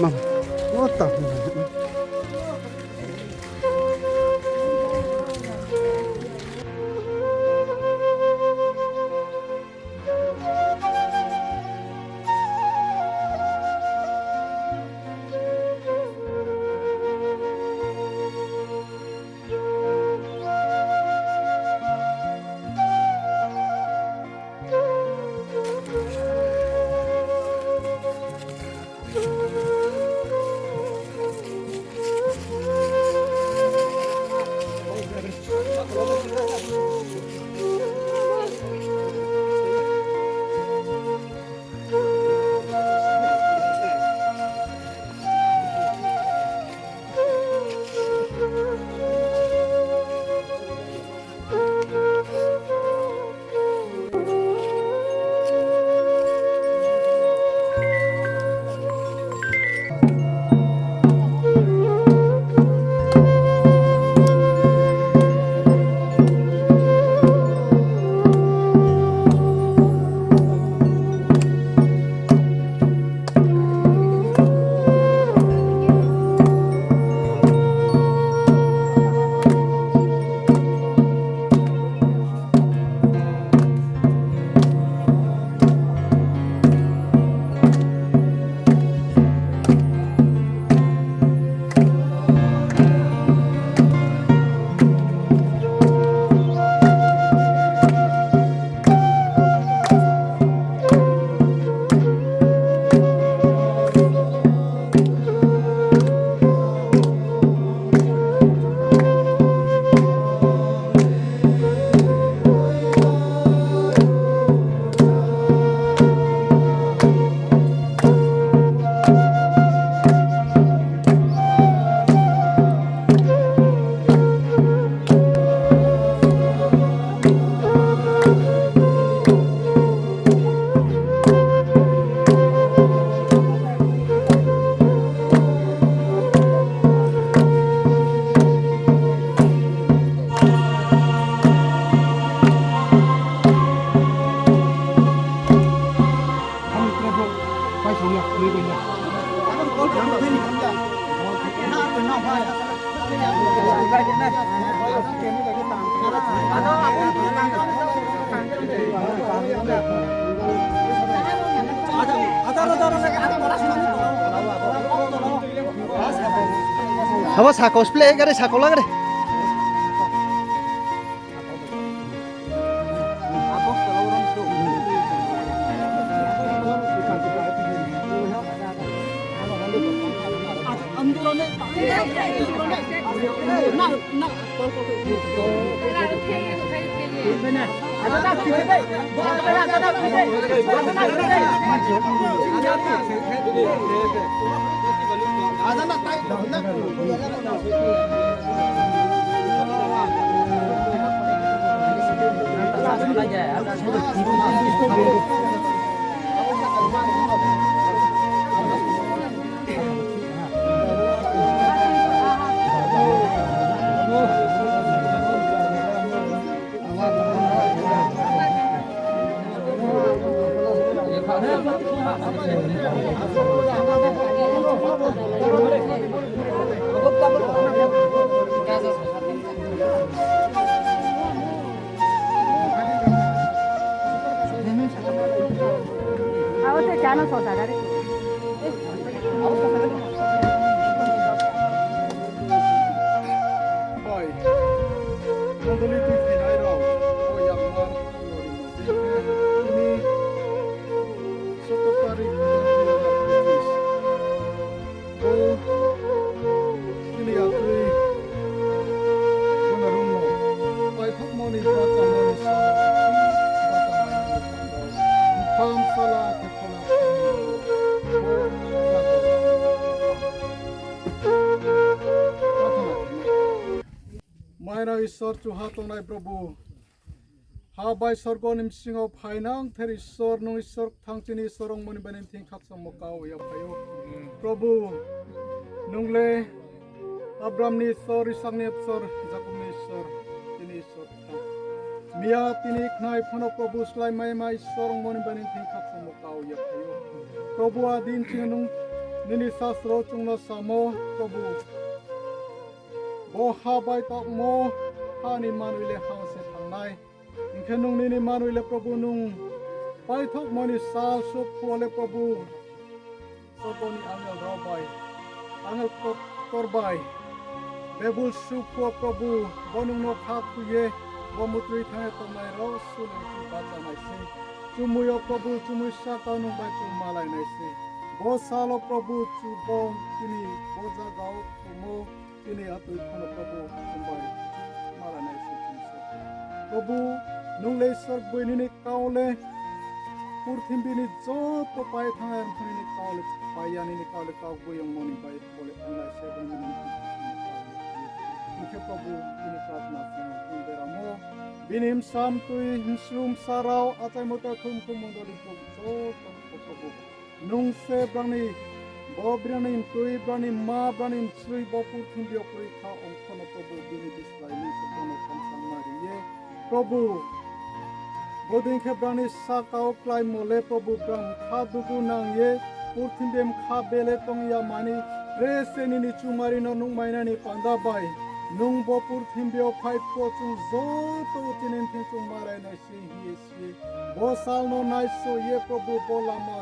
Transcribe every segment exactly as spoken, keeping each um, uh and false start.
Mama. What the? Abo sako spleh gari sako lagre. Abo te chano sosa gari. Bai, mondoli tui phainai rao, o yakmar, tini, sotor tarik, dui hajar pochis. Bo chini yaktui bono rungmo, paithakmo ni bachamo ni sal, bachamo ni sal, mkham sala khe phola, bo yaktui. Prarthana khe nai. Mairang Isor, chuha tongnai Probhu. Ha bai sorgo ni bsing yo phainang ther Isor, nung Isor kthang chini Isor ongmo ni bai nini thing khakchangmo kau ya phai ou. Probhu, nung le Abraham ni Isor, Isak ni Isor, Jakob ni Isor, chini Isor kthang. Miya tini khnai phano Probhu slái mai mai Isor ongmo ni bai nini thing khakchangmo kau ya phai ou. Probhu, a din chini nung Nini sasro chung no samo, Probu, bo ha bai taohmo ha ni manoi le ha se thanngnai. Hing khe nung nini manoi le Probu nung paithouhmo ni sal souh phuh wo le Probu, sorgo ni angel rao bai, angel ktor bai, bebul souh phuh wo Probu, bo nung no khathoi ye, bo mutroi thanng ye tongnai rao suh ni chu bahchanai se. Chumui yo Probu, chumui saka nung bai chung malai nai se. Bo sal wo Probu, chu bo chini bo zaga wo khemo, chini atoi pho no Probu, chung bai malai nai se chung se. Probu, nung le Isor boi, nini kau le purthimbi ni joto pai thanng ye, nini kau le pai ya, nini kau le kau boi ong no ni bai bo le thanng nai se, bo ni nini hing khe Probu, bini prarthana chung tong beramo, bini bsa mtoi, bsru bsa rao, achaimo ta khum khum mondoli brouh joto pho Probu, nung se brang ni, bo brang ni mtoi, brang ni ma, brang ni msroi, bo purthimbi yo kroi kha ong pho no Probu, bini bislái nung se brang no khamsangma ri ye. Probu, bodei khe brang ni saka wo kláimo le Probu, brang mkha dugu nang ye, purthimbi mkha bele tong ya mani, tre se nini chumari no nuhmai nai ni panda bai, nung bo purthimbi yo phai phuh wo chung joto chini thing chung malai nai se hing ye si ye. Bo sal no naiso ye Probu, bo lama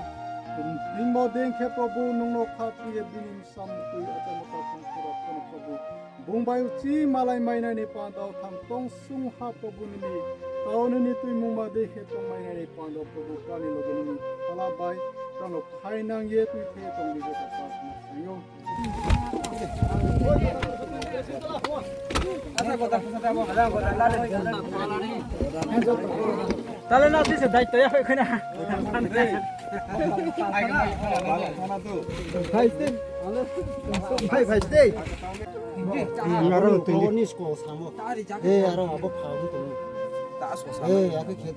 hingmo dei khe Probu, nung no khathoi ye bini bsa mtoi, achaimo ta khum khum rao pho no Probu, bung bai uchih malai mai nai ni panda wo tham tong sung ha Probu, nini kau nini tuimungma dei khe tongmai nai ni panda wo Probu, brang ni loge nini phola bai brang no phainang ye tuithei ye tong di, je ta prarthana saing ou. Tale na tise daito ya khoi khoi na. Bhai, bhai, stay. Aro tini. Ni sko samo. Eh, aro abo pha tong. Eh, abo khe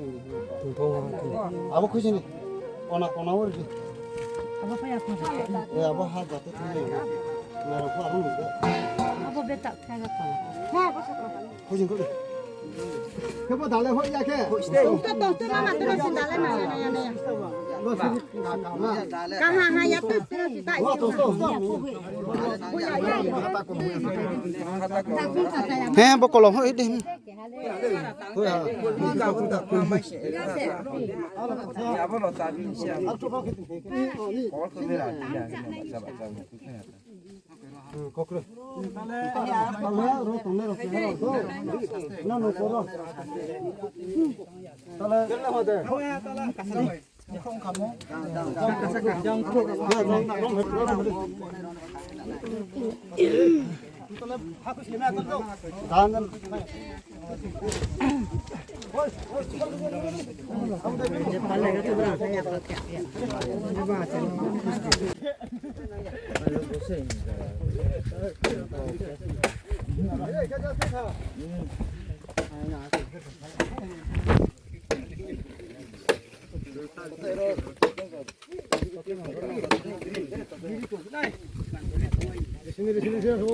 tong. Abo khuisini. Kona kona wo ri. Abo khe ya kona. Eh, abo ha jate tong. Naro ko abo nungkha. Abo betak khe ya kona. Ha, abo sakha. Khuisini ko. Khe bo dale hoi ya khe. Tong to, tong to, mama, tong to, dale na, na, na, na, na. Kaha ha ya to, to, to, to. He, bo kolom hoi de.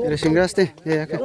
Racing grass te, ya, ya, ke.